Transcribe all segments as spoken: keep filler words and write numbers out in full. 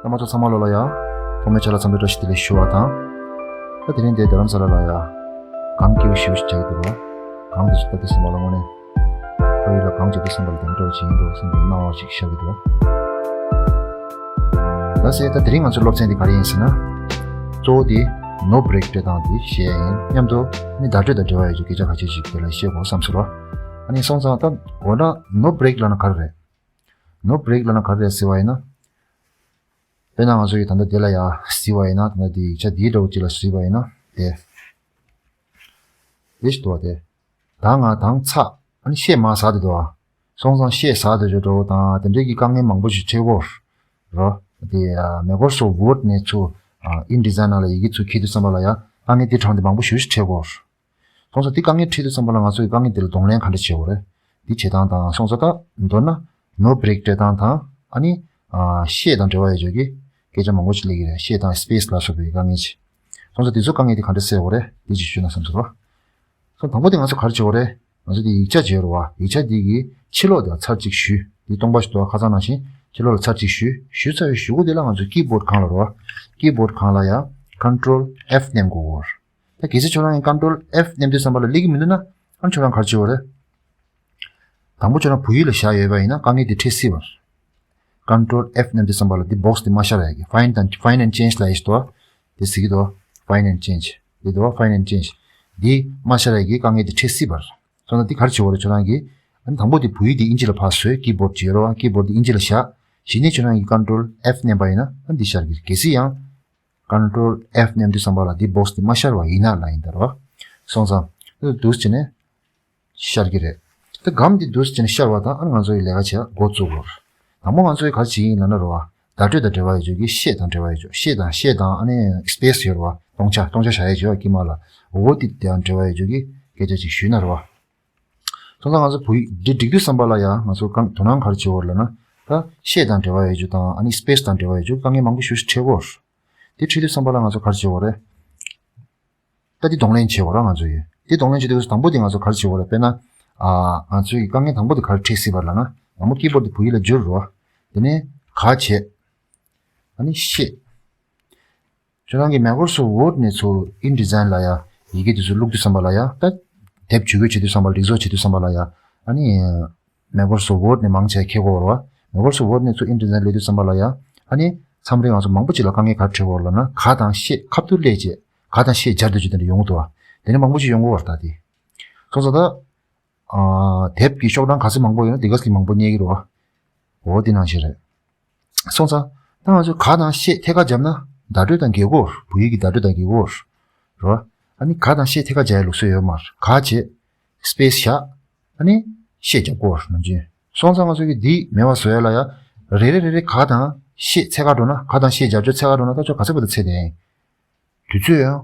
རྣམ་པ་ཚོ་ཚང་མ་ལོ་ལ་ཡ། ཐོག་མའི་ཆ་ལ་འཚམས་འདྲི་བཀྲ་ཤིས་བདེ་ལེགས་ཞུ་བ་དང་། ད་དེ་རིང་འདིར་རྡ་རམ་ས་ལ་ལ་ཡ། གངས་སྐྱིད་པོ་ཞེ་པོ་ཞིག་ཆགས་ཀྱི་འདུག་ར། གངས་དེ་ཚོ་ད་དེ་སོང་བ་ལ་དངོས་གནས། ཕ་ཡུལ་ལ་གངས་ཅིག་ཏུ་སོང་བ་ལ་དེ་འདྲ་བ་ཞིག་ཡིན་འགྲོ་བསམ་པའི་སྣང་བ་ཞིག་ཤར་གྱི་འདུག་ད་ཟེར་ད་དེ་རིང་ང་ཚོའི་སློབ་ཚན་འདི་ག་རེ་ཡིན་ཟེར་ན། གཙོ་བོ་དེ་no break སྤྲད་སྟངས་དེ་བཤད་ཡ་ཡིན། མཉམ་དུ་ནི་བརྡ་སྤྲོད་དང་འབྲེལ་བ་ཡོད་ཀྱི་སྐད་ཆ་ཁ་ཤས་ཤིག་དེ་ལ་བཤད་དགོས་བསམ་སོང་ར། ཨ་ནི་སོང་ཙང་ད་འོ་ན་no break ལབ་ན་ག་རེ་རེད། no break ལབ་ན་ག་རེ་རེད་ཟེར་བ་ཡིན་ན། དཔེར་ན་ང་ཚོ་ཡི་ད་ལྟ་དེ་ལ་ཡ་གཟིགས་པ་ཡིན་ན། ད་ལྟ་དེ་ཡིག་ཆ་འདིའི་འདྲ་བོ་ཅིག་ལ་གཟིགས་པ་ཡིན་ན་དེ། དེ་ཞིག་འདུག་བ་དེ། ད་ང་དང་ཚ། ཨ་ནི་ཤེས་མ་ཟ་དེ་འདུག་བ། སོང་ཙང་ཤེས་ཟ་དེ་ཅོ་འགྲོ་དང་དེ་འདྲའི་གི་དཀའ་ངལ་མང་པོ་ཞིག་འཕྲད་གོ། རོ། དེ་Microsoft Word ནས་ཚུར་InDesign ནང་ལ་ཡི་གེ་ཚུར་འཁྱེར་དུས་ཙམ་པ་ལ་ཡ་དཀའ་ངལ་དེ་གྲངས་དེ་མང་པོ་ཞིག་འཕྲད་གོ། སོང་ཙང་དེ་དཀའ་ངལ་འཕྲད་དུས་ཙམ་པ་ལ་ང་ཚོ་ཡི་དཀའ་ངལ་དེ་ལ་གདོང་ལེན་ག་འདྲ་བྱེད་དགོས་རེད། འདི་བྱེད་སྟངས་དང་སོང་ཙང་ད་མདོར་ན་no break སྤྲད་སྟངས་དང་ཨ་ནི་ཤེས་དང་འབྲེལ་བ་ཡོད་ཆོག་གི་སྐད་ཆ་མང་པོ་ཞིག་སླེབས་ཀྱི་རེད། ཤེས་དང་space ལ་སོགས་པའི་དཀའ་ངལ་ཅིག་སོང་ཙང་དེ་ཚོ་དཀའ་ངལ་དེ་ག་འདྲ་སེལ་དགོས་རེད་དེ་ཅིག་ཞུས་ན་བསམ་སོང་རོ། སོང་དང་པོ་དེ་ང་ཚོ་ག་རེ་བྱེད་དགོས་རེད། ང་ཚོ་དེ་ཡིག་ཆ་བརྗེ་རོ་བ། ཡིག་ཆ་དེ་གི་ཕྱི་ལོགས་དེ་ཚར་གཅིག་གཞུས། དེ་སྟོང་པ་ཞིག་འདུག་བ། ཁ་སང་ནང་བཞིན་ཕྱི་ལོགས་ལ་ཚར་གཅིག་གཞུས། གཞུས་ཚར་བའི་གཞུག་གུ་དེ་ལ་ང་ཚོ་keyboard སྒང་ལ་རོ་བ། keyboard སྒང་ལ་ཡ་Control F མནན་དགོས་གོ། ད་གལ་སྲིད་ཁྱོད་རང་གིས་Control F མནན་དུས་ཙམ་པ་ལ་སླེབས་ཀྱི་མི་འདུག་ན་ཨ་ཁྱོད་རང་ག་རེ་བྱེད་དགོས་རེད། དང་པོ་ཁྱོད་རང་བོད་ཡིག་ལ་བཞག་ཡོད་པ་ཡིན་ན་དཀའ་ངལ་དེ་འཕྲད་སྲིད་པ། Control F མནན་དུས་ཙམ་པ་ལ་འདི་box དེ་མ་ཤར་ཡ་གི་Find དང་Find and Change ལ་ཡིས་དོ། དེ་ཟེར་གི་དོ། Find and Change དེ་དོ། Find and Change འདི་མ་ཤར་ཡ་གི་དཀའ་ངལ་དེ་འཕྲད་སྲིད་པ། སོང་ཙང་འདི་ག་རེ་བྱེད་དགོས་རེད། ཁྱོད་རང་གིས་ཨ་ནི་དང་པོ་དེ་བོད་ཡིག་དེ་ཨིན་ཇི་ལ་ཕར་བཟོས། keyboard བྱེད་རོགས། keyboard དེ་ཨིན་ཇི་ལ་བཞག་གཞི་ནས་ཁྱོད་རང་གིས་Control F མནན་པ་ཡིན་ན་ཨ་འདི་ཤར་གི་རེད། གལ་སྲིད་ཡང་Control F མནན་དུས་ཙམ་པ་ལ་འདི་box དེ་མ་ཤར་བ་ཡིན་ན་ལ་ཡིན་ད་རོ། སོང་ཙང་འདུག་སེ་བྱས་ནས་ཤར་གྱི་རེད། ད་སྒམ་འདི་འདུག་སེ་བྱས་ནས་ཤར་བ་དང་ཨ་ནི་ང་ཚོ་ཡི་ལས་ཀ་བྱེད་འགོ་བཙུགས་དགོས། དང་པོ་ང་ཚོ་ཡི་ག་རེ་བྱེད་ཀྱི་ཡིན་ལབ་ན་རོ་བ། བརྡ་སྤྲོད་དང་འབྲེལ་བ་ཡོད་ཆོག་གི་ཤེས་དང་འབྲེལ་བ་ཡོད་ཆོག་ཤེས་དང་ཤེས་དང་ཨ་ནི་space ཡོད་རོ་བ། སྟོང་ཆ་སྟོང་ཆ་བཞག་ཡས་ཡོད་དཀྱིལ་མ་ལ། འོ་དེ་དང་འབྲེལ་བ་ཡོད་ཆོག་གི་སྐད་ཆ་ཅིག་ཞུས་ན་རོ་བ། སོང་ཙང་ང་ཚོ་བོད་ཡིག་འདི་འགྲིག་དུས་ཙམ་པ་ལ་ཡང་ང་ཚོ་གང་དོ་སྣང་ག་རེ་བྱེད་དགོས་རེད་ལབ་ན། ད་ཤེས་དང་འབྲེལ་བ་ཡོད་རྒྱུ་དང་ཨ་ནི་space དང་འབྲེལ་བ་ཡོད་རྒྱུ་དཀའ་ངལ་མང་པོ་ཞེ་པོ་ཞིག་འཕྲད་ཀྱི་ཡོད་རེད། དེ་འཕྲད་དུས་ཙམ་པ་ལ་ང་ཚོ་ག་རེ་བྱེད་དགོས་རེད། ད་འདི་གདོང་ལེན་བྱེད་དགོས་རེད་ང་ཚོ་ཡིས། འདི་གདོང་ལེན་བྱེད་དུས་དང་པོ་དེ་ང་ཚོ་ག་རེ་བྱེད་དགོས་རེད། དཔེར་ན། ཨ། ང་ཚོའི་དཀའ་ངལ་དང་པོ་དེ་ག་རེ་འཕྲད་སྲིད་པ་ལབ་ན། དང་པོ་ཀི་བོཌ་དེ་བོད་ཡིག་ལ་བསྒྱུར་རོགས། དེ་ནས་ག་བྱེད། ཨ་ནི་ཤེས། ཁྱོད་རང་གིས་Microsoft Word ནས་ཚུར་InDesign ལ་ཡ། ཡི་གེ་དེ་ཚོ་བླུགས་དུས་ཙམ་པ་ལ་ཡ། ད་དེབ་ཇུས་འགོད་བྱེད་དུས་ཙམ་པ་ལ། སྒྲིག་བཟོ་བྱེད་དུས་ཙམ་པ་ལ་ཡ། ཨ་ནི་Microsoft Word ནས་མང་ཆེ་བ་འཁྱེར་དགོས་རེད་བ། Microsoft Word ནས་ཚུར་InDesign སླེབས་དུས་ཙམ་པ་ལ་ཡ། ཨ་ནི་མཚམས་རེ་ང་ཚོ་མང་པོ་ཅིག་ལ་དཀའ་ངལ་ག་རེ་འཕྲད་ཀྱི་ཡོད་རེད་ལབ་ན། ག་དང་ཤེས་ཁ་ཐུག་སླེབས་རྗེས་ག་དང་ཤེས་སྦྱར་སྡོད་རྒྱུ་དེ་འདྲ་ཡོང་གི་འདུག་བ། དེ་ནས་མང་པོ་ཅིག་ཡོང་གི་ཡོད་རེད་ད་དེ། སོང་ཙང་ད། ཨ། དེབ་ཀྱི་ཤོག་གྲངས་ག་ཚོད་མང་པོ་ཡོད་ན་དེ་ག་ཚོད་མང་པོ་རྙེད་ཀྱི་རེད་བ། འོ་དེ་ནང་བཞིན་རེད། སོང་ཙང་། ད་ང་ཚོས་ག་དང་ཤེས་ཐད་ཀར་སྦྱར་ན་བརྡ་སྤྲོད་དང་འགལ་གྱི་ཡོད་རེད། བོད་ཡིག་གི་བརྡ་སྤྲོད་དང་འགལ་གྱི་ཡོད་རེད། རེད་བ། ཨ་ནི་ག་དང་ཤེས་ཐད་ཀར་སྦྱར་ཡའི་ལུགས་སྲོལ་ཡོད་མ་རེད། ག་བྱེད། སི་པེ་སི་བཞག་ཨ་ནི་ཤེས་སྦྱར་དགོས་རེད་ནམ་རྒྱུན། སོང་ཙང་ང་ཚོ་གིས་འདི་མེད་པ་བཟོ་ཡ་ལ་ཡ། རེ་རེ་རེ་རེ་ག་དང་ཤེས་ཚད་ཀར་འགྲོ་ན། ག་དང་ཤེས་སྦྱར་སྦྱོར་ཚད་ཀར་འགྲོ་ན་ད་ཆོག་ག་ཚོད་བར་དུ་ཚད་དེ་ཡིན། དུས་ཚོད་ཡང་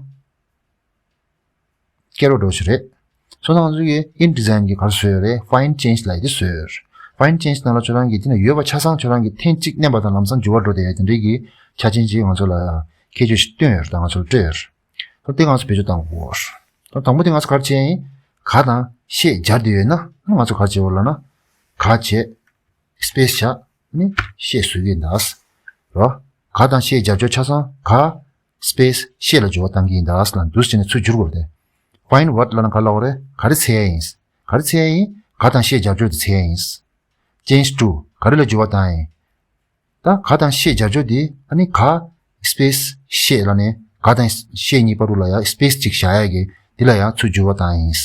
སྐྱེལ་རོགས་འགྲོ་ཞིག་རེད། སོང་ཙང་ང་ཚོ་གིས་InDesign གི་ག་རེ་བཟོས་ཡོད་རེད། Find Change ལབ་ཡ་དེ་བཟོས་ཡོད་རེད། Find Change ནང་ལ་ཁྱོད་རང་གིས་དེ་ན་ཡོད་པ་ཆ་ཚང་ཁྱོད་རང་གིས་ཐེངས་གཅིག་མནན་པ་དང་ལམ་སང་འགྱུར་བ་འགྲོ་བསྡད་ཡ་དེ་འདྲའི་གི་ཆ་རྐྱེན་ཅིག་ང་ཚོ་ལ་ཁྱད་ཆོས་ཤིག་བཏོན་ཡོད་རེད། ད་ང་ཚོ་ལ་སྤྲད་ཡོད་རེད། ད་དེ་ང་ཚོ་བེད་སྤྱོད་གཏང་དགོས་རེད། ད་དང་པོ་དེ་ང་ཚོ་ག་རེ་བྱས་ཡིན། ག་དང་ཤེས་སྦྱར་བསྡད་ཡོད་ན་ང་ཚོ་ག་རེ་བྱེད་དགོས་ལབ་ན། ག་བྱེད། སི་པེ་སི་བཞག་ནི་ཤེས་བཟོ་གི་ཡིན་ད། རོ། ག་དང་ཤེས་སྦྱར་སྦྱོར་ཆ་ཚང་ག་སི་པེ་སི་ཤེས་ལ་འགྱུར་བ་གཏང་གི་ཡིན་ད་ལ་འདུག་སེ་བྱས་ནས་ཚུར་བསྒྱུར་དགོས་རེད། Find what ལབ་ན་ག་ལབ་དགོས་རེད། ག་རེ་འཚོལ་ཡ་ཡིན། ག་རེ་འཚོལ་ཡ་ཡིན། ག་དང་ཤེས་སྦྱར་སྦྱོར་དེ་འཚོལ་ཡ་ཡིན། Change to ག་རེ་ལ་འགྱུར་བ་བཏང་ཡ་ཡིན། ད་ག་དང་ཤེས་སྦྱར་སྦྱོར་དེ་ཨ་ནི་ག་སི་པེ་སི་ཤེས་ལབ་ནས་ག་དང་ཤེས་གཉིས་བར་དུ་ལ་ཡ་སི་པེ་སི་གཅིག་བཞག་ཡ་གི་དེ་ལ་ཡ་ཚུར་འགྱུར་བ་བཏང་ཡ་ཡིན།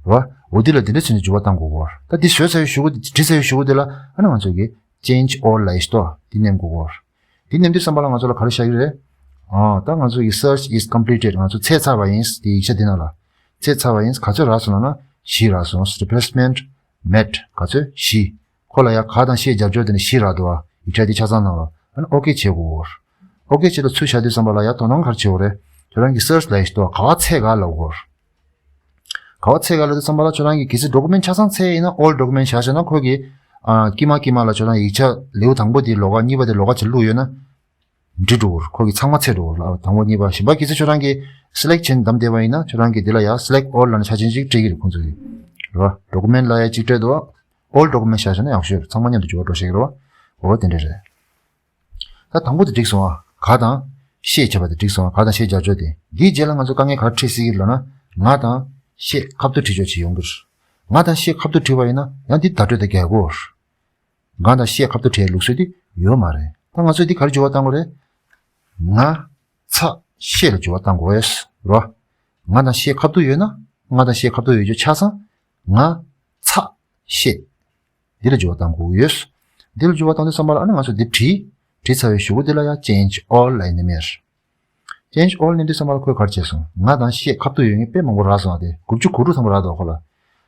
རོ། འོ་འདི་ལ་འདི་འདྲ་བྱས་ནས་འགྱུར་བ་གཏང་དགོས་གོ། ད་འདི་བཟོས་ཚར་བའི་གཞུག་གུ་འདི་བྲིས་ཚར་བའི་གཞུག་གུ་འདི་ལ་ཨ་ནི་ང་ཚོ་གིས་Change all ལབ་ཡས་ཤིག་འདུག་འདི་མནན་དགོས་གོ། འདི་མནན་དུས་ཙམ་པ་ལ་ང་ཚོ་ལ་ག་རེ་ཤར་གྱི་རེད། ཨ། ད་ང་ཚོ་གི་Search is completed ང་ཚོ་འཚོལ་ཚར་བ་ཡིན། འདི་ཡིག་ཆ་འདི་ནང་ལ། འཚོལ་ཚར་བ་ཡིན། ག་ཚོད་རག་སོང་ལབ་ན་བཞི་རག་སོང་། Replacement met ག་ཚོད་བཞི། ཁོ་ལ་ཡ་ག་དང་ཤེས་སྦྱར་སྦྱོར་དེ་ནི་བཞི་རག་འདུག་ཨ། ཡིག་ཆ་འདི་ཆ་ཚང་ནང་ལ། ཨ་ནི་ཨོ་ཀེ་བྱེད་དགོས་གོ། ཨོ་ཀེ་བྱེད་ལ་ཚུར་བཞག་དུས་ཙམ་པ་ལ་ཡ་དོ་སྣང་ག་རེ་བྱེད་དགོས་རེད། ཁྱོད་རང་གི་Search ལབ་ཡས་ཤིག་འདུག་ཨ། ག་བ་འཚོལ་ག་ལབ་དགོས་གོ། ག་བ་འཚོལ་ག་ལབ་དུས་ཙམ་པ་ལ་ཁྱོད་རང་གིས་གལ་སྲིད་document ཆ་ཚང་འཚོལ་ཡིན་ན་all document བཞག་བྱས་ན་ཁོ་གིས། ཨ། དཀྱིལ་མ་དཀྱིལ་མ་ལ་ཁྱོད་རང་ཡིག་ཆ་ལེའུ་དང་པོ་དེ་ལོགས་ཀ་གཉིས་པ་དེ་ལོགས་ཀ་བྱས་བླུགས་ཡོད་ན། འབྲི་འགྲོ་གི་རེད། ཁོ་གིས་ཚང་མ་འཚོལ་འགྲོ་གི་རེད་ལ། དང་པོ་གཉིས་པ་གཞན་པ་གལ་སྲིད་ཁྱོད་རང་གིས་select བྱས་ནས་བདམས་བསྡད་པ་ཡིན་ན་ཁྱོད་རང་གིས་དེ་ལ་ཡ་select all ལབ་ནས་ཆ་རྐྱེན་ཅིག་སྤྲད་ཀྱི་རེད་ཁོང་ཚོ་གིས། རེད་བ། document ལ་ཡ་གཅིག་སྤྲད་འདུག all document བཞག་བྱས་ན་ཡག་ཤོས་རེད། ཚང་མ་མཉམ་དུ་འགྱུར་བ་འགྲོ་ཤེས་ཀྱི་རེད་བ། འོ་དེ་འདྲ་རེད། ད་དང་པོ་དེ་འགྲིག་སོང་ཨ། ག་དང་ཤེས་བྱས་པ་དེ་འགྲིག་སོང་ཨ། ག་དང་ཤེས་སྦྱར་ཕྱོགས་དེ། འདིའི་རྗེས་ལ་ང་ཚོ་དཀའ་ངལ་ག་རེ་འཕྲད་སྲིད་ཀྱི་རེད་ལབ་ན། ང་དང་ཤེས་ཁ་བསྡུར་བྲིས་ཕྱོགས་ཅིག་ཡོང་གི་རེད། ང་དང་ཤེས་ཁ་བསྡུར་བྲིས་པ་ཡིན་ན་ཡང་འདི་བརྡ་སྤྲོད་དེ་འགལ་གོ། ང་དང་ཤེས་ཁ་བསྡུར་བྲིས་ལུགས་སྲོལ་དེ་ཡོད་མ་རེད། ད་ང་ཚོས་འདི་ག་རེ་འགྱུར་བ་གཏང་དགོས་རེད། ང་ཚ་ཤེས་ལ་འགྱུར་བ་གཏང་དགོས་རེད། ང་དང་ཤེས་ཁ་བསྡུར་ཡོད་ན། ང་དང་ཤེས་ཁ་བསྡུར་ཡོད་རྒྱུ་ཆ་ཚང་ང་ཚ་ཤེས། འདི་ལ་འགྱུར་བ་གཏང་དགོས་ཡོད། འདི་ལ་འགྱུར་བ་གཏང་དུས་ཙམ་པ་ལ་ཨ་ནི་ང་ཚོ་འདི་བྲིས། བྲིས་ཚར་བའི་གཞུག་གུ་འདི་ལ་ཡང་change all ལབ་ནི་མེད། change all ནི་འདི་ཙམ་པ་ལ་ཁོས་ག་རེ་བྱས་སོང་། ང་དང་ཤེས་ཁ་བསྡུར་ཡོད་མཁན་དཔེ་མང་པོ་རག་སོང་བ་དེ། དགུ་བཅུ་གོ་དྲུག་ཙམ་པ་རག་འདུག་ཁོ་ལ།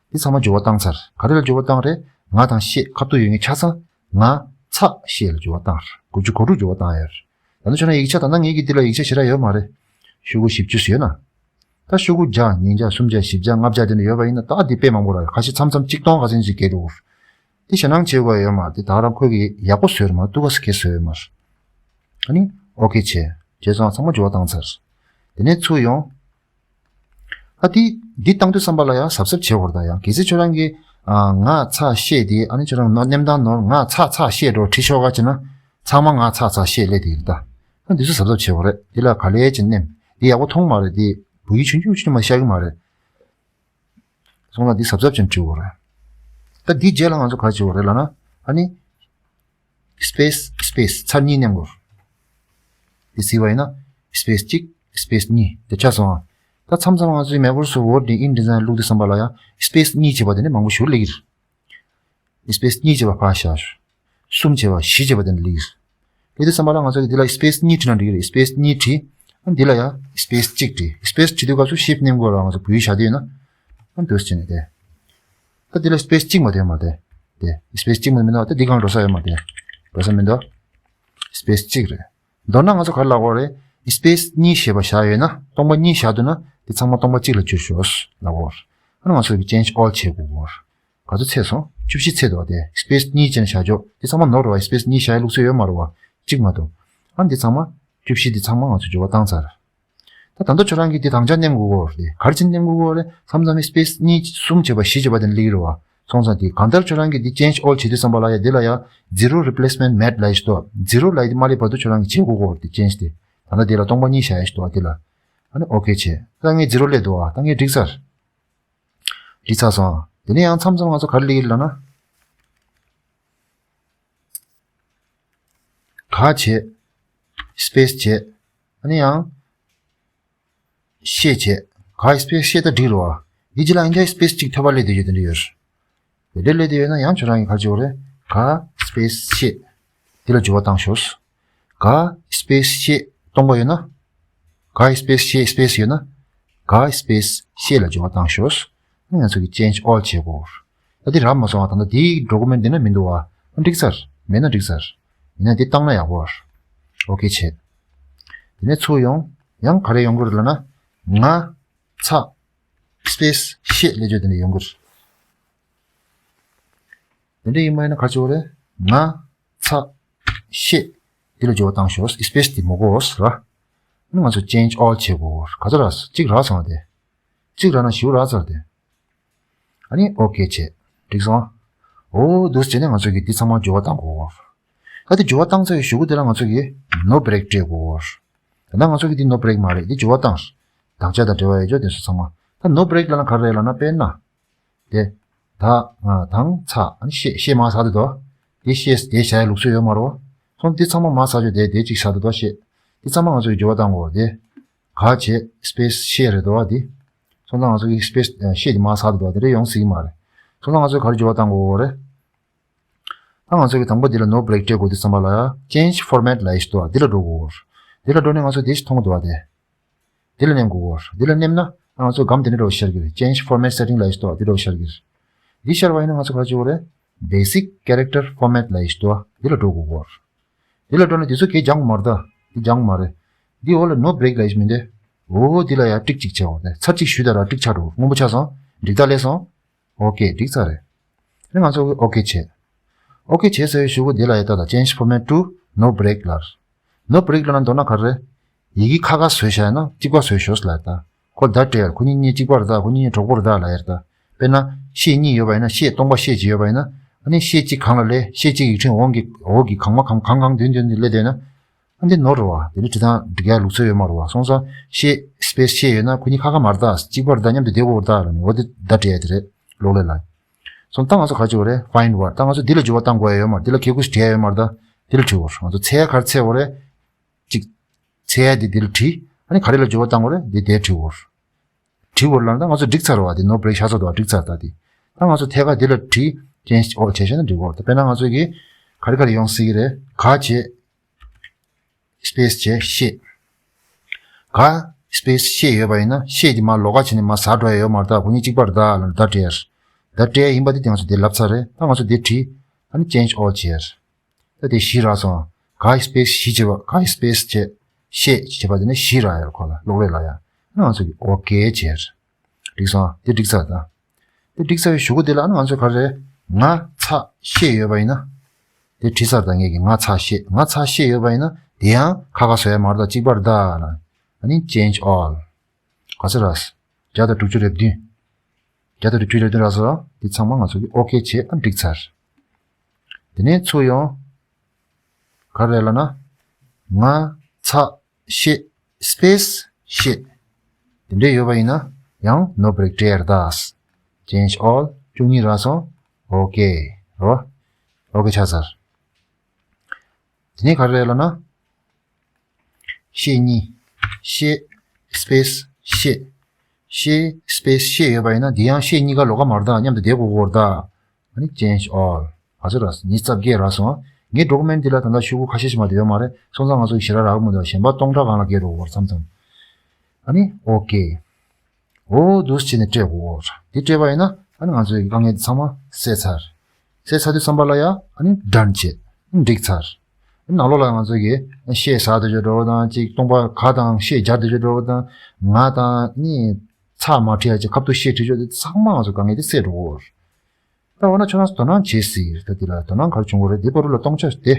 འདི་ཚང་མ་འགྱུར་བ་བཏང་ཚར། ག་རེ་ལ་འགྱུར་བ་བཏང་རེད། ང་དང་ཤེས་ཁ་བསྡུར་ཡོད་མཁན་ཆ་ཚང་ང་ཚ་ཤེས་ལ་འགྱུར་བ་བཏང་རེད། དགུ་བཅུ་གོ་དྲུག་འགྱུར་བ་བཏང་ཡོད་རེད། ད་ནི་ཁྱོད་རང་ཡིག་ཆ་ད་ལྟ་ངེད་ཀྱི་འདི་ལ་ཡིག་ཆ་ཞེ་དྲག་ཡོད་མ་རེད། ཤོག་གུ་བཞི་བཅུ་ཟེར་ན། ད་ཤོག་གུ་བརྒྱ། ཉིས་བརྒྱ། སུམ་བརྒྱ། བཞི་བརྒྱ། ལྔ་བརྒྱ་དེ་འདྲ་ཡོད་པ་ཡིན་ན་ད་འདི་དཔེ་མང་པོ་རག་ཁ་ཤས་མཚམས་མཚམས་གཅིག་སྟོང་ཁ་ཚན་ཅིག་བརྒལ་འགྲོ་གི་རེད། འདི་ཞེད་སྣང་བྱེད་དགོས་ཡོད་མ་རེད། འདི་ད་རང་ཁོས་ཀྱི་ཡག་པོ་བཟོས་རེད་མ་གཏུག་ག་ས་ཁེ་བཟོས་ཡོད་མ་རེད། ཨ་ནི་ཨོ་ཁེ་བྱས། བྱས་ཙང་ཚང་མ་འགྱུར་བ་བཏང་ཚར། དེ་ནས་ཚུར་ཡོང་། ད་འདི་འདི་བཏང་དུས་ཙམ་པ་ལ་ཡང་གཟབ་གཟབ་བྱེད་དགོས་རེད། ད་ཡང་གལ་སྲིད་ཁྱོད་རང་གིས་ཨ་ང་ཚ་ཤེས་དེ་ཨ་ནི་ཁྱོད་རང་ནོར་མནན་སྟངས་ནོར་ང་ཚ་ཚ་ཤེས་འགྲོ་བྲིས་ཤོག་ག་བྱས་ན། ཚང་མ་ང་ཚ་ཚ་ཤེས་སླེབས་དེ་རེད་ད། ཨ་འདི་ཚོ་གཟབ་གཟབ་བྱེད་དགོས་རེད། འདི་ལ་ག་ལེ་ཅིག་མནན། འདི་ཡག་པོ་མཐོང་མ་རེད། འདི་བོད་ཡིག་ཆུང་ཆུང་ཆུང་ཆུང་མ་ཤར་གི་མ་རེད། སོང་ཙང་འདི་གཟབ་གཟབ་བྱས་ནས་བྲིས་དགོས་རེད། ད་འདིའི་རྗེས་ལ་ང་ཚོ་ག་རེ་བྱེད་དགོས་རེད་ལབ་ན། ཨ་ནི་space space ཚར་གཉིས་མནན་དགོས། འདི་གཟིགས་པ་ཡིན་ན་space གཅིག space གཉིས་དེ་ཆགས་སོང་ཨ། ད་མཚམས་མཚམས་ང་ཚོའི་Microsoft Word ནས་InDesign བླུགས་དུས་ཙམ་པ་ལ་ཡང་space གཉིས་བྱས་པ་དེ་ནི་མང་པོ་ཞིག་སླེབས་ཀྱི་རེད། space གཉིས་བྱས་པ་ཕར་བཞག་གསུམ་བྱས་པ་བཞི་བྱས་པ་དེ་འདྲ་སླེབས་ཀྱི་རེད། དེ་དུས་ཙམ་པ་ལ་ང་ཚོ་གིས་འདི་ལ་space གཉིས་བྲིས་ན་འགྲིག་གི་རེད། space གཉིས་བྲིས། ཨ་འདི་ལ་ཡང་space གཅིག་བྲིས། space བྲིས་དུས་སྐབས་སུ་shift མནན་དགོས་ར། ང་ཚོ་བོད་ཡིག་བཞག་དུས་ཡིན་ན། ཨ་འདུག་སེ་བྱས་ནས་དེ། ད་འདི་ལ་space གཅིག་མ་གཏོགས་མ་རེད། དེ་space གཅིག་མ་མི་འདུག་ད་འདི་སྒང་འགྲོ་ས་ཡོད་མ་རེད། འགྲོ་ས་མི་འདུག space གཅིག་རེད། མདོར་ན་ང་ཚོ་ག་རེ་ལབ་དགོས་རེད། space གཉིས་ཞེས་པ་བཞག་ཡོད་ན། སྟོང་པ་གཉིས་བཞག་འདུག་ན་དེ་ཚང་མ་སྟོང་པ་གཅིག་ལ་བསྒྱུར་ཤོག་ལབ་དགོས་རེད། ཨ་ནི་ང་ཚོ་གིས་change all བྱེད་དགོས་རེད། ག་ཚོད་ཚད་སོང་། བཅུ་བཞི་ཚད་འདུག་བ་དེ། space གཉིས་ཅན་བཞག་ཆོག་དེ་ཚང་མ་ནོར་བ། space གཉིས་བཞག་ཡའི་ལུགས་སྲོལ་ཡོད་མ་རེད་བ། གཅིག་མ་གཏོགས། ཨ་འདི་ཚང་མ་བཅུ་བཞི་འདི་ཚང་མ་ང་ཚོས་འགྱུར་བ་བཏང་ཚར། ད་ད་ལྟ་ཁྱོད་རང་གིས་འདི་དང་ཆ་མནན་དགོས་ཀྱི་ཡོད་རེད། ག་རེ་བྱས་ནས་མནན་དགོས་ཀྱི་ཡོད་རེད། མཚམས་མཚམས་space གཉིས་གསུམ་བྱས་པ་བཞི་བྱས་པ་དེ་འདྲ་སླེབས་ཀྱི་རེད་བ། སོང་ཙང་དེ་གང་ལྟར་ཁྱོད་རང་གིས་འདི་change all བྱེད་དུས་ཙམ་པ་ལ་ཡ་འདི་ལ་ཡ་zero replacement made ལབ་ཡ་ཞིག་འདུག zero ལབ་ཡ་དེ་མ་སླེབས་བར་དུ་ཁྱོད་རང་གིས་བྱེད་དགོས་ཀྱི་ཡོད་རེད། དེ་change དེ། ད་ལྟ་འདི་ལ་སྟོང་པ་གཉིས་བཞག་ཡ་ཞིག་འདུག་བ་འདི་ལ། ཨ་ནི་ཨོ་ཁེ་བྱས། ད་ངས་zero སླེབས་འདུག་བ། ད་ངས་འགྲིག་ཚར། འགྲིག་ཚར་སོང་། དེ་ནས་ཡང་མཚམས་མཚམས་ང་ཚོ་ག་རེ་སླེབས་ཀྱི་རེད་ལབ་ན། ག་བྱས། space བྱས། ཨ་ནི་ཡང་། ཤེས་བྱས། ག་space ཤེས་ད་འགྲིག་རེད་བ། འདི་རྗེས་ལ་ཡང་བསྐྱར་space གཅིག་ཐོབ་པ་སླེབས་བསྡད་ཡོད་དེ་འདྲ་ཡོད་རེད། དེ་འདྲ་སླེབས་བསྡད་ཡོད་ན་ཡང་ཁྱོད་རང་གིས་ག་རེ་བྱེད་དགོས་རེད། ག་space ཤེས། འདི་ལ་འགྱུར་བ་བཏང་ཤོག་ག་space ཤེས་སྟོང་པ་ཡོད་ན། ག་space ཤེས་space ཡོད་ན། ག་space ཤེས་ལ་འགྱུར་བ་བཏང་ཤོག་ང་ཚོ་གིས་change all བྱེད་དགོས། ད་འདི་རག་མ་སོང་བ། ད་ལྟ་འདིའི་document འདི་ན་མི་འདུག་བ། འགྲིག་ཚར། མེད་ན་འགྲིག་ཚར། ཡིན་ན་འདི་བཏང་ན་ཡག་པོ་རེད། ཨོ་ཁེ་བྱས། དེ་ནས་ཚུར་ཡོང་། ཡང་ག་རེ་ཡོང་གི་རེད་ལབ་ན། ང་ཚ་space ཤེས་ལབ་ཡ་དེ་འདྲ་ཡོང་གི་རེད། དེ་འདྲ་ཡིན་པ་ཡིན་ན་ག་རེ་བྱེད་དགོས་རེད། ང་ཚ་ཤེས། འདི་ལ་འགྱུར་བ་བཏང་ཤོག space འདི་མི་དགོས་ར། ཨ་ནི་ང་ཚོ་change all བྱེད་དགོས། ག་ཚོད་རག་སོང་། གཅིག་རག་སོང་བ་དེ། གཅིག་རག་ན་བཞི་པོ་རག་ཚར་དེ། ཨ་ནི་ཨོ་ཁེ་བྱས། འགྲིག་སོང་། འོ་འདུག་སེ་བྱས་ནས་ང་ཚོ་གིས་འདི་ཚང་མ་འགྱུར་བ་བཏང་དགོས། ད་འདི་འགྱུར་བ་བཏང་ཚར་བའི་གཞུག་གུ་དེ་ལ་ང་ཚོ་གིས་no break སྤྲད་དགོས། ད་ལྟ་ང་ཚོ་གིས་འདི་no break མ་རེད། འདི་འགྱུར་བ་བཏང་། དག་ཆ་དང་འབྲེལ་བ་ཡོད་ཆོག་དེ་ཚོ་ཚང་མ། ད་no break ལབ་ན་ག་རེ་རེད་ལབ་ན། དཔེར་ན། དེ། ད། ང་། དང་། ཚ། ཨ་ནི་ཤེས། ཤེས་མར་ཟག་བསྡད་འདུག་དེ་ཤེས་དེ་བཞག་ཡ་ལུགས་སྲོལ་ཡོད་མ་རེད་བ། སོང་འདི་ཚང་མ་མར་ཟག་ཆོག་དེ་དེ་གཅིག་ཟག་བསྡད་འདུག་ཤེས། འདི་ཚང་མ་ང་ཚོ་གིས་འགྱུར་བ་བཏང་དགོས་དེ། ག་བྱས་space ཤེས་རེད་འདུག་བ་འདི། སོང་ཙང་ང་ཚོ་གིས་space ཤེས་དེ་མར་ཟག་བསྡད་འདུག་དེ་འདྲ་ཡོང་སྲིད་ཀྱི་མ་རེད། སོང་ཙང་ང་ཚོས་ག་རེ་འགྱུར་བ་བཏང་དགོས་རེད། ད་ང་ཚོ་གིས་དང་པོ་འདི་ལ་no break སྤྲད་དགོས་དུས་ཙམ་པ་ལ་ཡ་change format ལབ་ཡ་ཞིག་འདུག་བ། འདི་ལ་འགྲོ་དགོས། འདི་ལ་འགྲོ་ནས་ང་ཚོ་དེ་ཞིག་མཐོང་གི་འདུག་བ་དེ། འདི་ལ་མནན་དགོས། འདི་ལ་མནན་ན་ང་ཚོ་སྒམ་དེ་འདྲ་འདྲ་བོ་ཤར་གྱི་རེད། Change format setting ལབ་ཡ་ཞིག་འདུག་འདི་འདྲ་བོ་ཤར་གྱི་རེད། འདི་ཤར་བ་ཡིན་ན་ང་ཚོ་ག་རེ་བྱེད་དགོས་རེད། Basic character format ལབ་ཡ་ཞིག་འདུག་འདི་ལ་འགྲོ་དགོས། འདི་ལ་འགྲོ་ནས་འདི་ཚོ་གས་སྦྱང་མ་རེད་ད། འདི་སྦྱང་མ་རེད། འདི་འོག་ལ་no break ལབ་ཡ་ཞིག་མི་འདུག་འོ་འདི་ལ་ཡ་ཊིག་ཅིག་བྱེད་དགོས་རེད། ཚར་གཅིག་ཞུས་ད་ར་ཊིག་ཆགས་འགྲོ། སྔོན་པོ་ཆགས་སོང་། འགྲིག་ད་ལས་སོང་། ཨོ་ཀེ། འགྲིག་ཚར་རེད། དེ་ང་ཚོ་ཨོ་ཀེ་བྱས། ཨོ་ཀེ་བྱས་ཚར་བའི་གཞུག་གུ་འདི་ལ་ཡ་ལྟ་ད། Change format to no break ལབ། No break ལབ་ན་མདོར་ན་ག་རེ་རེད། ཡི་གེ་ཁ་ཁ་བཟོས་བཞག་ཡ་ན་གཅིག་པ་བཟོས་ཤོག་ལབ་ད། ཁོ་བརྡ་སྤྲད་ཡ། ཁོ་གཉིས་གཉིས་གཅིག་པ་རེད་ད། ཁོ་གཉིས་གཉིས་གྲོགས་པོ་རེད་ད་ལབ་ཡ་རེད་ད། དཔེར་ན་ཤེས་གཉིས་ཡོད་པ་ཡིན་ན། ཤེས་སྟོང་པ་ཤེས་གཅིག་ཡོད་པ་ཡིན་ན། ཨ་ནི་ཤེས་གཅིག་སྒང་ལ་སླེབས། ཤེས་གཅིག་ཡིག་ཕྲེང་འོག་གི། འོག་གི་གང་མ་གང་གང་གང་མདུན་མདུན་དུ་སླེབས་བསྡད་ན། ཨ་འདི་ནོར་རེད་བ། དེ་ནི་བྲིས་སྟངས་འབྲི་ཡག་ལུགས་སྲོལ་ཡོད་མ་རེད་བ། སོང་ཙང་ཤེས་སི་པེ་སི་ཤེས་ཡོད་ན་ཁོ་གཉིས་ཁ་ཁ་མ་རེད་ད། གཅིག་པ་རེད་ད། མཉམ་དུ་བསྡད་དགོས་རེད་ད་ལབ་ནས་འོ་དེ་བརྡ་སྤྲད་ཡ་དེ་རེད། གློག་ཀླད་ལ། སོང་ཙང་ང་ཚོ་ག་རེ་བྱེད་དགོས་རེད། ཕའིན་ཌི་ཝརཌ། ད་ང་ཚོ་འདི་ལ་འགྱུར་བ་གཏང་དགོས་ཡ་ཡོད་མ་རེད། འདི་ལ་གལ་ཁུ་ཞིག་བྲིས་ཡ་ཡོད་མ་རེད་ད། འདི་ལ་བྲིས་དགོས་རེད། ང་ཚོ་འཚོལ་ཡ་ག་རེ་འཚོལ་དགོས་རེད། གཅིག་འཚོལ་ཡ་དེ་འདི་ལ་བྲིས། ཨ་ནི་ག་རེ་ལ་འགྱུར་བ་གཏང་དགོས་རེད། འདི་དེར་བྲིས་དགོས་རེད། བྲིས་དགོས་རེད་ལབ་ན་ད་ང་ཚོ་འགྲིག་ཚར་བ་དེ། ནོ་བྷི་རེག་བཞག་ཚར་འདུག་བ། འགྲིག་ཚར་ད་དེ། ད་ང་ཚོ་ཐད་ཀར་འདི་ལ་བྲིས། ཅེན་ཇི་ཨོལ་བྱས་བཞག་ན་འགྲིག་གོ། ད་དཔེར་ན་ང་ཚོ་གིས་ག་རེ་ག་རེ་ཡོང་སྲིད་ཀྱི་རེད། ག་བྱས། སི་པེ་སི་བྱས་ཤེས། ག་སི་པེ་སི་ཤེས་ཡོད་པ་ཡིན་ན་ཤེས་དེ་མར་ལོགས་ཀ་བྱས་ནས་མར་ཟག་འགྲོ་ཡ་ཡོད་མ་རེད་ད། ཁོ་གཉིས་གཅིག་པ་རེད་ད་ལབ་ནས་བརྡ་སྤྲད་ཡ་རེད། བརྡ་སྤྲད་ཡ་ཡིན་པ་དེ་དེ་ང་ཚོ་འདི་ལབ་ཚར་རེད། ད་ང་ཚོ་འདི་བྲིས། ཨ་ནི་ཅེན་ཇི་ཨོལ་བྱས་ཡ་རེད། ད་དེ་བཞི་རག་སོང་། ག་སི་པེ་སི་བཞི་བྱས་པ། ག་སི་པེ་སི་བྱས་ཤེས་བྱས་པ་དེ་ནི་བཞི་རག་ཡོད་ཁོ་ལ། གློག་ཀླད་ལ་ཡ། ང་ཚོ་གིས་ཨོ་ཀེ་བྱས། འགྲིག་སོང་། དེ་འགྲིག་ཚར་ད། དེ་འགྲིག་ཚར་བའི་གཞུག་གུ་དེ་ལ་ང་ཚོ་ག་རེ། ང་ཚ་ཤེས་ཡོད་པ་ཡིན་ན། དེ་བྲིས་ཚར་ད་ངས་ཀྱིས། ང་ཚ་ཤེས། ང་ཚ་ཤེས་ཡོད་པ་ཡིན་ན་དེ་ཡང་ཁ་ཁ་བཟོ་ཡ་མ་རེད་ད། གཅིག་པ་རེད་ད་ལབ། ཨ་ནི་ཅེན་ཇི་ཨོལ། ག་ཚོད་རག། བརྒྱ་དང་དྲུག་ཅུ་རེ་བདུན། བརྒྱ་དང་དྲུག་ཅུ་རེ་བདུན་རག་སོང་། དེ་ཚང་མ་ང་ཚོ་གིས་ཨོ་ཀེ་བྱས། ཨ་འགྲིག་ཚར། དེ་ནས་ཚུར་ཡོང་། ག་རེ་ལབ་ན། ང་ཚ་ཤེས་སི་པེ་སི་ཤེས། དེ་འདྲས་ཡོད་པ་ཡིན་ན་ཡང་ནོ་བྷི་རེག་སྤྲད་ཡ་རེད་ད། ཅེན་ཇི་ཨོལ། བཅུ་གཉིས་རག་སོང་། ཨོ་ཀེ་རེད་བ། ཨོ་ཀེ་ཆགས་ཚར། དེ་ནས་ག་རེ་ལབ་ན། ཤེས་གཉིས། ཤེས་སི་པེ་སི་ཤེས། ཤེས་སི་པེ་སི་ཤེས་ཡོད་པ་ཡིན་ན་འདི་ཡང་ཤེས་གཉིས་ཀ་ལོགས་ཀ་མ་རེད་ད། མཉམ་དུ་བསྡད་དགོས་ཀྱི་ཡོད་རེད་ད། ཨ་ནི་ཅེན་ཇི་ཨོལ། ག་ཚོད་རག། ཉི་ཤུ་རྩ་བརྒྱད་རག་སོང་། ངའི་ཌོ་ཀུ་མེན་ཊི་འདི་ལ་ད་ལྟ་ཤོག་གུ་ཁ་ཤས་ཤིག་མ་གཏོགས་ཡོད་མ་རེད། སོང་ཙང་ང་ཚོ་ཞེ་དྲག་རག་གི་མི་འདུག་གཞན་པ་སྟོང་ཕྲག་སྒང་ལ་བརྒལ་འགྲོ་གི་ཡོད་རེད་མཚམས་མཚམས། ཨ་ནི་ཨོ་ཀེ། འོ་འདུག་སེ་བྱས་ནས་སྤྲད་དགོས་རེད། འདི་སྤྲད་པ་ཡིན་ན་ཨ་ནི་ང་ཚོའི་དཀའ་ངལ་འདི་ཚང་མ་སེལ་ཚར། སེལ་ཚར་དུས་ཙམ་པ་ལ་ཡ་ཨ་ནི་ཌན་བྱས། ཨ་ནི་འགྲིག་ཚར། ཨ་ནི་ནང་ལོགས་ལ་ང་ཚོ་གིས་ཤེས་ཟ་བསྡད་ཆོག་འགྲོ་དང་། གཅིག་སྟོང་པ་ག་དང་ཤེས་སྦྱར་བསྡད་ཆོག་འགྲོ་དང་། ང་དང་ནི་ཚ་མ་བྲིས་ཡ་བྱས་ཁ་ཐུག་ཤེས་བྲིས་ཆོག་དེ་ཚང་མ་ང་ཚོ་དཀའ་ངལ་དེ་སེལ་འགྲོ་གི་ཡོད་རེད། ད་འོ་ན་ཁྱོད་རང་དོ་སྣང་བྱེད་སྲིད་ཀྱི་རེད། ད་འདི་ལ་དོ་སྣང་ག་རེ་བྱུང་གི་རེད། འདི་བར་དུ་ལ་སྟོང་ཆ་དེ་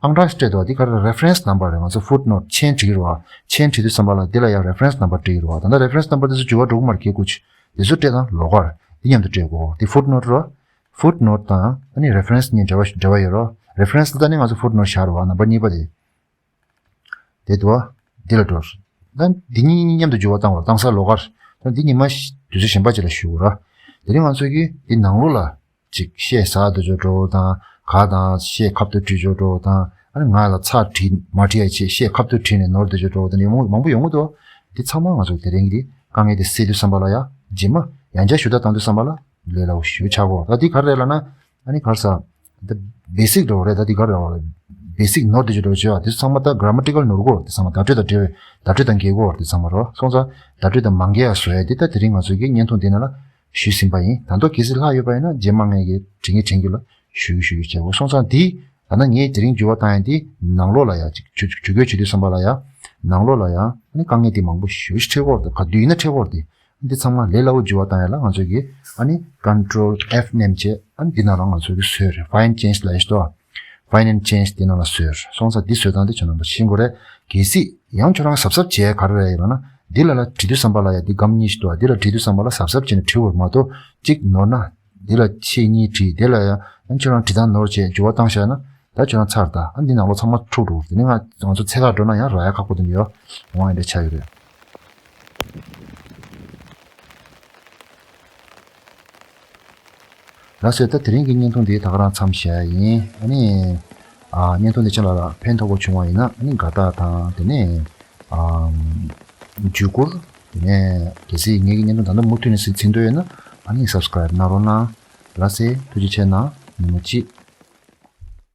ཨང་གྲངས་སྤྲད་འདུག་འདི་ག་རེ་རེ་ཕ་རེན་སི་ནམ་བར་རེད། ང་ཚོ་ཕུཊ་ནོཊ་མཆན་བྲིས་ཀྱི་རེད་བ། མཆན་བྲིས་དུས་ཙམ་པ་ལ་འདི་ལ་ཡང་རེ་ཕ་རེན་སི་ནམ་བར་བྲིས་ཀྱི་རེད་བ། ད་ལྟ་རེ་ཕ་རེན་སི་ནམ་བར་དེ་ཚོ་འགྱུར་བ་འགྲོ་གི་མ་རེད། གལ་ཁུ་ཆེ། དེ་ཚོ་སྤྲད་དང་ལོགས་ཀར་འདི་མཉམ་དུ་སྤྲད་དགོས། འདི་ཕུཊ་ནོཊ་རེད་བ། ཕུཊ་ནོཊ་དང་ཨ་ནི་རེ་ཕ་རེན་སི་གཉིས་འབྲེལ་བ་འབྲེལ་བ་ཡོད་རེད་བ། རེ་ཕ་རེན་སི་ལ་ད་ནི་ང་ཚོ་ཕུཊ་ནོཊ་བཞག་རེད་བ། ནམ་བར་གཉིས་པ་དེ། དེ་དུ་བ། འདི་ལ་འགྲོ། ད་འདི་གཉིས་མཉམ་དུ་འགྱུར་བ་བཏང་བར་བཏང་ས་ལོགས་ཀར། ད་འདི་ཉི་མ་ཤ་དུས་ཚོད་གཞན་པ་ཅིག་ལ་ཞུ་ར། དེ་རིང་ང་ཚོས་ཀྱིས་འདི་ནང་ལོགས་ལ་ཅིག་ཤེས་ཟ་འདོད་ཆོག་འགྲོ་དང་། ག་དང་ཤེས་ཁ་ཐུག་བྲིས་ཆོག་འགྲོ་དང་། ཨ་ནི་ང་ལ་ཚ་བྲིས་མ་བྲིས་ཡ་ཆེད་ཤེས་ཁ་ཐུག་བྲིས་ནས་ནོར་འདོད་ཆོག་འགྲོ་དང་། ཡོང་མང་པོ་ཡོང་གི་འདུག་འདི་ཚང་མ་ང་ཚོ་དེ་རིང་གི་དཀའ་ངལ་དེ་སེལ་དུས་ཙམ་པ་ལ་ཡ་རྗེས་མ་ཡང་བསྐྱར་ཞུ་དག་བཏང་དུས་ཙམ་པ་ལ། ལས་སླ་བོ་ཞེ་པོ་ཆགས་ཀྱི་ཡོད་རེད། ད་འདི་ག་རེ་རེད་ལབ་ན། ཨ་ནི་ག་རེ་ཟེར། འདི་བེ་སིག་འདྲ་བོ་རེད། ད་འདི་ག་རེ་རེད། བེ་སིག་ནོར་འདོད་ཆོག་འགྲོ་ཆོག་ཡ་དེ་ཚང་མ་ད་གྷ་ར་མ་ཊི་ཀལ་ནོར་གྱི་ཡོད་རེད། དེ་ཚང་མ་བརྡ་སྤྲོད་དང་འབྲེལ་བའི་བརྡ་སྤྲོད་དང་འགལ་གྱི་ཡོད་རེད། དེ་ཚང་མ་རེད། སོང་ཙང་བརྡ་སྤྲོད་དང་མ་འགལ་ཡ་བཟོ་ཡ་དེ་ད་དེ་རིང་ང་ཚོ་གི་བརྙན་ཐུང་འདི་ནང་ལ་ཞུས་ཟིན་པ་ཡིན། ད་དུང་གལ་སྲིད་ལྷག་ཡོད་པ་ཡིན་ན་རྗེས་མ་ངས་ཀྱི་དྲན་གི་དྲན་གི་ལ་ཞུ་གི་ཞུ་གི་བྱེད་དགོས། སོང་ཙང་འདི་ད་ནི་ངས་དེ་རིང་འགྱུར་བ་བཏང་ཡ་འདི་ནང་ལོགས་ལ་ཡ་ཅིག་ཇུས་ཇུས་འགོད་བྱེད་དུས་ཙམ་པ་ལ་ཡ་ནང་ལོགས་ལ་ཡ་ཨ་ནི་དཀའ་ངལ་འདི་མང་པོ་ཞེ་པོ་ཞིག་འཕྲད་ཀྱི་ཡོད་རེད། ག་དུས་ཡིན་ན་འཕྲད་ཀྱི་ཡོད་རེད། དེ་འདི་ཚང་མ་ལས་སླ་བོ་འགྱུར་བ་བཏང་ཡ་ལ་ང་ཚོ་གིས་ཨ་ནི་ཀོན་ཊོལ་ཨེཕ་མནན་བྱས། ཨ་ནི་འདི་ནང་ལ་ང་ཚོ་གིས་བཟོས་རེད། ཕའིན་ཌ་ཅེན་ཇི་ལབ་ཡ་ཞིག་འདུག་ཕའིན་ཌ་ཅེན་ཇི་འདི་ནང་ལ་བཟོས་རེད། སོང་ཙང་འདི་བཟོས་སྟངས་དེ་ཁྱོད་རྣམ་པ་ཤེས་དགོས་རེད། གལ་སྲིད་ཡང་ཁྱོད་རང་གཟབ་གཟབ་བྱས་ག་རེ་རེད་ལབ་ན། འདི་ལ་ལ་བྲིས་དུས་ཙམ་པ་ལ་ཡ་འདི་སྒམ་གཉིས་ཤིག་འདུག་འདི་ལ་བྲིས་དུས་ཙམ་པ་ལ་གཟབ་གཟབ་བྱས་ནས་བྲིས་དགོས་རེད་མ་གཏོགས། གཅིག་ནོར་ན་འདི་ལ་ཆེད་གཉིས་བྲིས། འདི་ལ་ཡ་ཨ་ནི་ཁྱོད་རང་བྲིས་སྟངས་ནོར་བྱས་འགྱུར་བ་བཏང་བཞག་ན། ད་ཁྱོད་རང་ཚར་ད། ཨ་འདི་ནང་ལོགས་ཚང་མ་འཁྲུག་འགྲོ། དེ་ནས་ང་ང་ཚོ་འཚོལ་ག་འགྲོ་ན་ཡང་རག་ཡ་ཁག་པོ་དེ་འདྲ་ཡོད། འོང་ཡ་འདྲ་ཆགས་ཡོད་རེད། ལགས་སོ། ད་དེ་རིང་གི་བརྙན་ཐུང་འདི་ད་ག་རང་མཚམས་བཞག་ཡ་ཡིན། ཨ་ནི་ཨ་བརྙན་ཐུང་འདི་ཁྱེད་ལ་ཕན་ཐོགས་པོ་བྱུང་བ་ཡིན་ན་ཨ་ནི་དགའ་རྟགས་དང་། དེ་ནས་ཨ་བརྒྱུད་བསྐུར། དེ་ནས་གལ་སྲིད་ངེད་ཀྱི་བརྙན་ཐུང་ད་ལྟ་མུ་མཐུད་ནས་གཟིགས་འདོད་ཡོད་ན་ཨ་ནི་སབ་སི་ཀ་རེབ་གནང་རོགས་གནང་། ལགས་སོ། ཐུགས་རྗེ་ཆེ་གནང་། ཉིན་མོ་སྐྱིད།